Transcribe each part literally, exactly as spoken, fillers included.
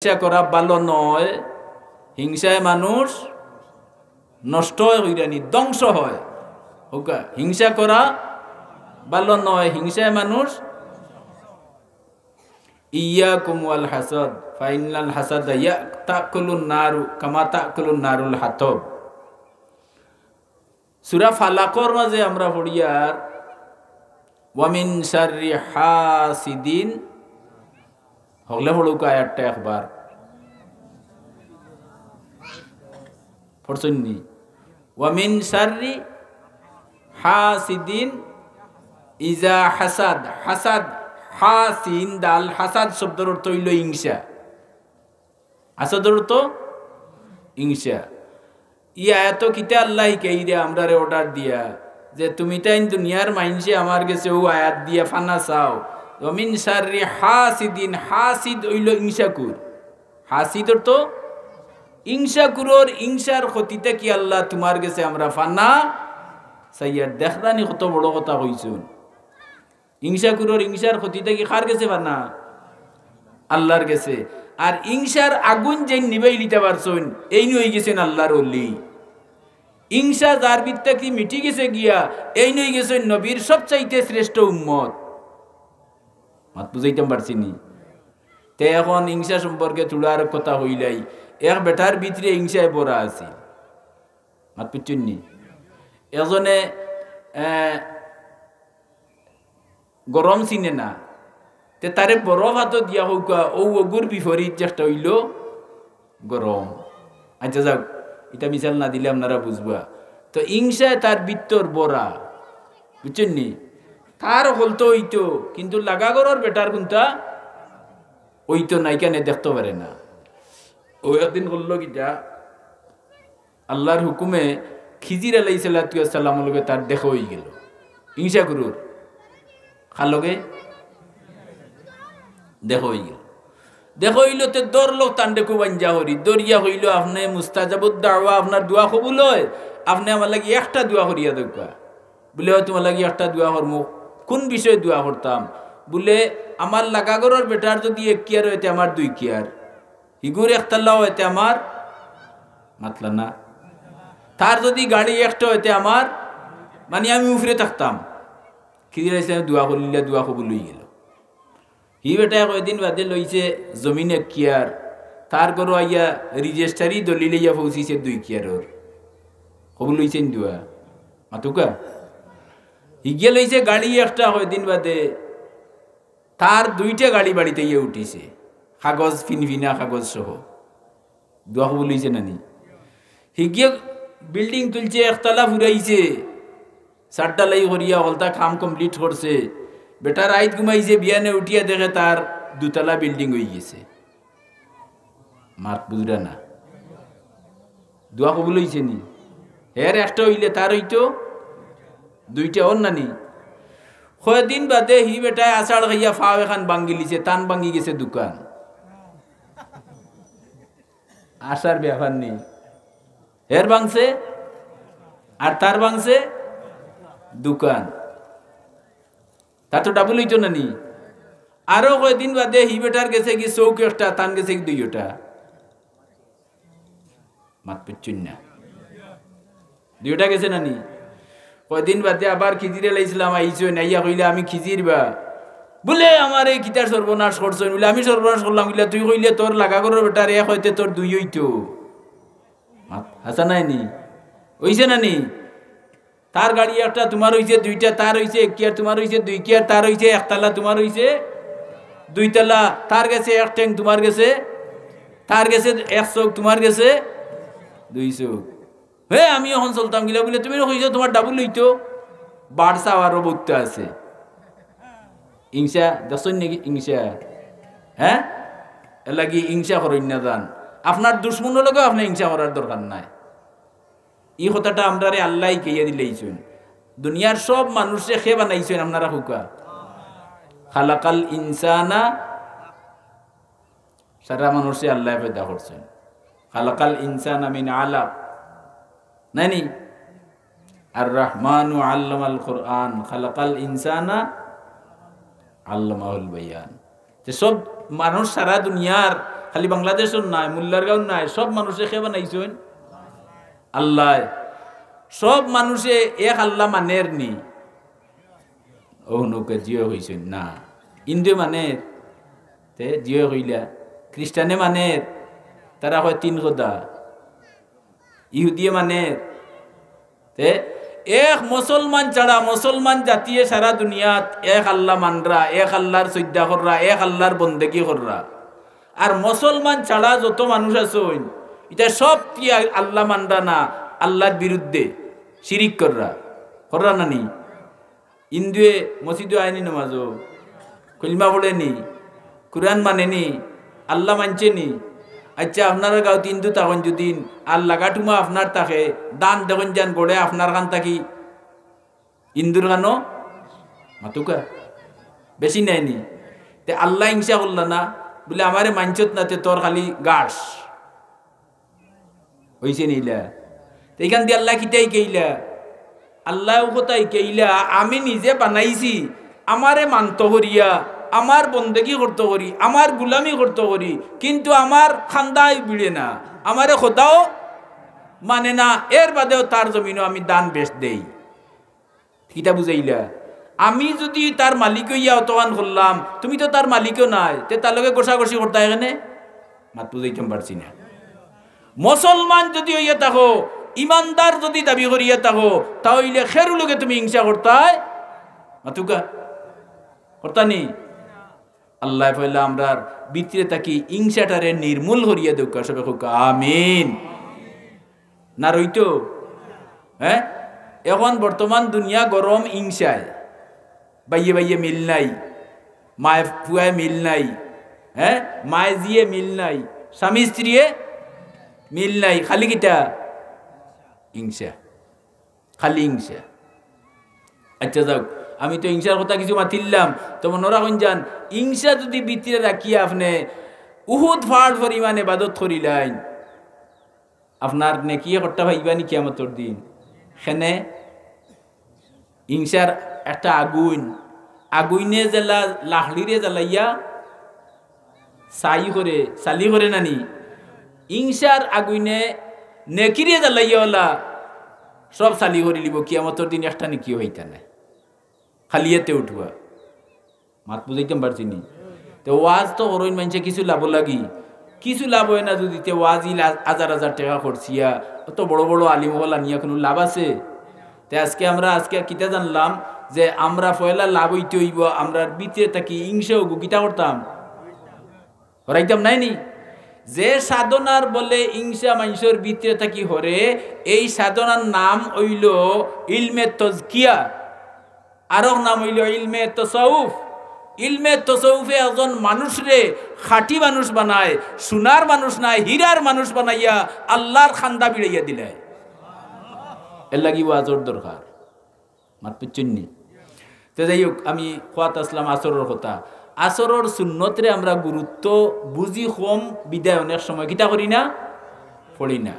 হিংসা করা ভালো নয়, হিংসায় মানুষ নষ্ট অয়, হয়রানি, ধ্বংস হয়। হউক্কা, হিংসা করা ভালো নয়, হিংসায় মানুষ। ইয়াকুম ওয়াল হাসাদ, ফাইন্নাল হাসাদা ইয়া-, তাকুলুন নারু, কামা তাকুলুন নারুল হাতব। সূরা ফালাকর মাঝে আমরা পড়িয়ার, "ওয়া মিন শাররি হাসিদিন", হকলে পড়উক্কা আয়াতটা একবার। পড়ছইন নি? "ওয়া মিন শাররি হাসিদিন ইজা হাসাদ", হাসাদ, হা সিন দাল, হাসাদ শব্দর অর্থ অইলো হিংসা। হাসাদর অর্থ হিংসা। ই আয়াতো কিতা আল্লায় হিকাইরা আমরারে order দিয়া যে তুমি তাইন দুনিয়ার মাইনষে আমার গেছে অউ আয়াত দিয়া ফানা চাও। "ওয়া মিন শাররি হাসিদিন", হাসিদ অইলো হিংসাকুর। হাসিদ অর্থ হিংসাকুরর হিংসার ক্ষতি থাকি আল্লাহ তুমার গেছে আমরা ফানা চাইয়ার। দেখরানি কত বড় কথা কইছইন। হিংসাকুরর হিংসার ক্ষতি থাকি কার গেছে ফানা? আল্লার গেছে। আর হিংসার আগুন যেইন নিবাইলিতা পারছইন, এইন অইগেছইন আল্লার অলি। হিংসা যার ভিতর থাকি মিটি গেছে গিয়া, এইন অইগেছইন নবীর সবচাইতে শ্রেষ্ঠ উম্মত। মাত বুঝাইতাম পারছি নি? তে এখন হিংসা সম্পর্কে থুড়া আর কথা কইলাই। এক বেটার ভিতরে হিংসায় ভরা আছিল। মাত বুঝছইন নি? এজনে, এ, গরম চিনে না, তে তারে বরফ আতো দিয়া কউক্কা, অউ অগুর বিপরীত যেটা অইলো গরম। আচ্ছা যাউক, ইটা মিছাল না দিলে আপনারা বুঝবা। তো হিংসায় তার ভিতর ভরা, বুঝছইন নি? তার হকলতা অইতো, কিন্তু লাগা ঘরর বেটার কুনতা অইতো নায়, কেনে দেখতো পারে না। অউ একদিন করলো কিতা, আল্লার হুকুমে খিজির আলাইহিস সালাতু ওয়াস সালামর লগে তার দেখা অইগেলো। হিংসাকুরর। কার লগে? দেখা অইগেলো। দেখা অইলো তে ধরলো তানরে খুব আঞ্জা করি। ধরিয়া কইলো, "আপনে মুস্তাজাবুদ দাওয়া, আপনার দোয়া কবুল অয়, আপনে আমার লাগি একটা দোয়া করিয়া দেউক্কা।" বুলে, "অয় তুমার লাগি একটা দোয়া করমু।" "কুন বিষয়ে দোয়া করতাম?" বুলে, "আমার লাগা ঘরর বেটার যুদি এক কিয়ার অয় তে আমার দুই কিয়ার।" হিগুর একতলা অয় তে আমার, মাতলা না। তার যুদি গাড়ি একটা অয় তে আমার, মানি আমি উফরে থাকতাম। খিজির আলাইহিস সালামে দোয়া করিলা, দোয়া কবুল অইগেলো। হি বেটায় কয়দিন বাদে লইছে জমিন এক কিয়ার, তার ঘরো আইয়া রেজিস্টারি দলিল আইয়া পৌঁছিছে দুই কিয়ারর। কবুল অইছে নি দোয়া? মাতউক্কা। হিগিয়ে লইছে গাড়ি একটা কয়দিন বাদে, তার দুইটা গাড়ি বাড়িত আইয়া উঠিছে, কাগজ, ফিনফিনা কাগজ সহ। দোয়া কবুল অইছে না নি? হিগিয়ে বিল্ডিং তুলছে, একতলা ফুরাইছে, চার ঢালাই করিয়া হকলতা কাম complete করছে। বেটা রাইত ঘুমাইছে, বিয়ানে উঠিয়া দেখে তার দুতলা বিল্ডিং অইগেছে। মাত বুঝরা না। দোয়া কবুল অইছে নি? হের একটা অইলে তার অইতো দুইটা, অর না নি? কয়দিন বাদে হি বেটায় আছাড় খাইয়া পাও এখান ভাঙ্গিলিছে, তান ভাঙ্গি গেছে দুখান। আশার ব্যাপার নি। হের ভাঙছে আর তার ভাঙছে দুখান। তা তো double অইতো না নি? আরো কয়দিন বাদে হি বেটার গেছে গি চউখ একটা, তান গেছে গি দুইওটা। মাত বুঝছইন না। দুইওটা গেছে না নি? কয়দিন বাদে আবার খিজির আলাইহিস সালাম আইছইন, আইয়া কইলা, "আমি খিজির বা।" বুলে, "আমারে কিতার সর্বনাশ করছইন?" বুলে, "আমি সর্বনাশ করলাম?" বুলে, "তুই কইলে তোর লাগা ঘরর বেটার এক অয় তে তোর দুই অইতো।" মাত, হাছা নায় নি? অইছে না নি? তার গাড়ি একটা, তুমার অইছে দুইটা, তার অইছে এক কিয়ার, তুমার অইছে দুই কিয়ার, তার অইছে একতলা, তুমার অইছে দুইতলা, তার গেছে এক ঠেং, তুমার গেছে, তার গেছে এক চউখ, তুমার গেছে দুই চউখ। হে, আমি অখন চলতাম গিলা বুলে, "তুমি না কইছো তুমার double অইতো?" বাড়ছা আরো বউততা আছে। হিংসা, দেখছইন নি হিংসা? হে? এরলাগি হিংসা করইন না যান। আপনার দুশমনর লগেও আপনে হিংসা করার দরকার নাই। ই কথাটা আমরারে আল্লায় হিকাইয়া দিলাইছইন। দুনিয়ার সব মানুষরে কে বানাইছইন আপনারা কউক্কা? খালাকাল ইনসানা, সারা মানুষরে আল্লায় পয়দা করছইন। খালাকাল ইনসানা মিন আলাক। নায় নি? আর রহমানু আল্লামাল কুরআন, খালাকাল ইনসানা আল্লামাহুল বায়ান। তে সব মানুষ সারা দুনিয়ার খালি বাংলাদেশর নায়, মুল্লারগাঁওর নায়, সব মানুষে কে বানাইছইন? আল্লায়। সব মানুষে এক আল্লা মানের নি? ও নৌকা জিও কইছইন না। হিন্দুয়ে মানের? তে জিও কইলা। খ্রিস্টানে মানের? তারা কয় তিন খোদা। ইহুদিয়ে মানের? তে এক মুসলমান ছাড়া মুসলমান জাতিয়ে সারা দুনিয়াত এক আল্লা মানরা, এক আল্লার সইজদা কররা, এক আল্লার বন্দেগি কররা। আর মুসলমান ছাড়া যত মানুষ আছইন, ইতা সব কি আ-, আল্লা মানরা না, আল্লার বিরুদ্ধে শিরিক কররা, কররা না নি? হিন্দুয়ে মসজিদো আয় নি নমাজো, কলিমা পড়ে নি, কুরআন মানে নি, আল্লা মানছে নি? আচ্ছা, আপনারা গাঁওত হিন্দু থাকইন যুদি, আর লাগাটুমা আপনার থাকে, দান দেখইন যান গড়ে আপনার খান থাকি হিন্দুর খানো মাতুকা বেশি নেয় নি? তে আল্লা হিংসা করলা না? বুলে, "আমারে মানছত না, তে তোর খালি গাছ।" অইছে নি ইলা? তে ইখান দি আল্লায় কিতা হিকাইলা? আল্লায় অউ কথা হিকাইলা, "আমি নিজে বানাইছি, আমারে মানতো করিয়া, আমার বন্দেগি করতো করি, আমার গুলামি করতো করি, কিন্তু আমার খান্দায় বিড়ে না, আমারে খোদাও মানে না, এর বাদেও তার জমিনো আমি দান বেশ দেই।" কিতা বুঝাইলা? আমি যুদি তার মালিক অইয়া অতখান করলাম, তুমি তো তার মালিকও নায়, তে তার লগে গোসাগোসি করতায় কেনে? মাত বুঝাইতাম পারছি না। মুসলমান যুদি অইয়া থাকো, ইমানদার যুদি দাবি করিয়া থাকো, তা অইলে খেরু লগে তুমি হিংসা করতায়? মাতুকা। করতা নি? আল্লায় পয়লা আমরার ভিতরে থাকি হিংসাটারে নির্মূল করিয়া দেউক্কা, সবে কউক্কা আমিন। না রইতো? হ্যাঁ, এখন বর্তমান দুনিয়া গরম হিংসায়, বাইয়ে বাইয়ে মিল নাই, মায়ে ফুয়ায় মিল নাই, হ্যাঁ, মায়ে জিয়ে মিল নাই, স্বামী স্ত্রীয়ে মিল নাই, খালি কিতা? হিংসা। খালি হিংসা। আচ্ছা যাউক, আমি তো হিংসার কথা কিছু মাতিলাম, তো মনো রাখইন যান, হিংসা যুদি ভিতরে রাখিয়া আপনে উহুদ পাহাড় পরিমাণ ইবাদত করিলাইন, আপনার নেকিয়ে করতা পাইবা নি কিয়ামতর দিন? কেনে? হিংসার একটা আগুইন, আগুইনে যেলা লাকড়িরে জ্বালাইয়া ছাই করে, ছালি করে না নি? হিংসার আগুইনে নেকিরে জ্বালাইয়া অলা সব ছালি করিলিবো, কিয়ামতর দিন একটা নেকিও পাইতা নায়, খালি আতে উঠবা। মাত বুঝাইতাম পারছি নি? তে ওয়াজ তো করইন মানষে কিছু লাভর লাগি, কিছু লাভ অয় না যুদি তে ওয়াজ ইলা হাজার হাজার টেকা খরচিয়া, অত বড় বড় আলিম অকল আনিয়া কুনু লাভ আছে? তে আজকে আমরা আজকে কিতা জানলাম যে আমরা পয়লা লাভ অইতে অইবো, আমরার ভিতরে থাকি হিংসা অগু কিতা করতাম? হরাইতাম নায় নি? যে সাধনার বলে হিংসা মানষর ভিতরে থাকি হরে, এই সাধনার নাম অইলো ইলমে তজকিয়া। আরক নাম অইলো ইলমে তসাউফ। ইলমে তসাউফে একজন মানুষরে খাঁটি মানুষ বানায়, সোনার মানুষ নায়, হীরার মানুষ বানাইয়া আল্লার খান্দা বিড়াইয়া দিলায়। এরলাগি ওয়াজর দরকার। মাত বুঝছইন নি? তে যাই হউক, আমি কওয়াত আছলাম আসরর কথা। আসরর সুন্নতরে আমরা গুরুত্ব বুঝি কম, বিধায় অনেক সময় কিতা করি না, পড়ি না।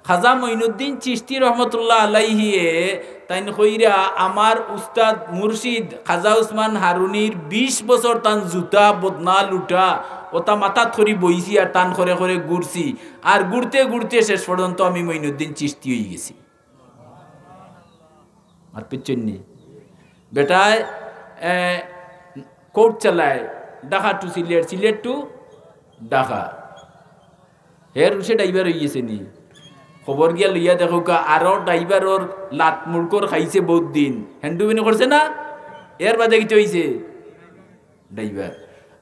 খাজা মঈনুদ্দিন চিশতি রহমতুল্লাহ আলাইহিয়ে তাইন কইরা আমার উস্তাদ মুর্শিদ খাজা উসমান হারুনির বিশ বছর তান জুতা বদনা লুটা অতা মাথাত করি বইছি আর তান করে করে ঘুরছি। আর ঘুরতে ঘুরতে শেষ পর্যন্ত আমি মঈনুদ্দিন চিশতি অইগেছি। মাত বুঝছইন নি? বেটায়, এ, coach চালায়, ঢাকা to সিলেট, সিলেট to ঢাকা। হের উসে driver অইগেছে নি? খবর গিয়া লইয়া দেখউক্কা, আরো driverর লাত মুড়কর খাইছে বউত দিন। হেন্ডুবেনি করছে না? এর বাদে কিতা অইছে? Driver।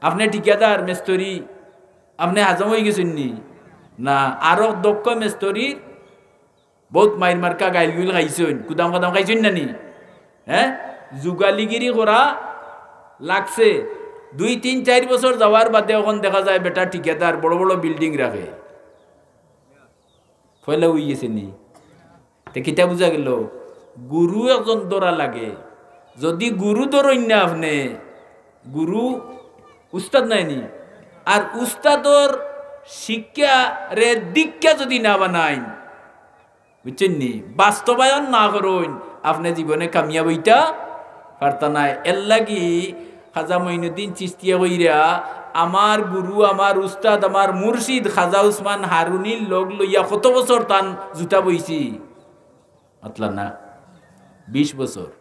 আপনে ঠিকাদার, মেস্তরি, আপনে হাজম অইগেছইন নি? না, আরো দক্ষ মেস্তরির বউত মাইর মার্কা গাইল গুইল খাইছইন, কুদাম কাদাম খাইছইন না নি? হ্যাঁ, যুগালিগিরি করা লাগছে। দুই, তিন, চাইর বছর যাওয়ার বাদে অখন দেখা যায় বেটা ঠিকাদার, বড় বড় building রাখে। পয়লা অইগেছে নি? তে কিতা বুঝা গেল? গুরু একজন ধরা লাগে। যুদি গুরু ধরইন না আপনে, গুরু উস্তাদ নায় নি? আর উস্তাদর শিক্ষারে দীক্ষা যুদি না বানাইন, বুঝছইন নি? বাস্তবায়ন না করইন, আপনে জীবনে কামিয়াব অইতা পারতা নায়। এরলাগি খাজা মঈনুদ্দিন চিশতিয়ে কইরা আমার গুরু, আমার উস্তাদ, আমার মুর্শিদ খাজা উসমান হারুনির লগ লইয়া কত বছর তান জুতা বইছি? মাতলা না। বিশ বছর।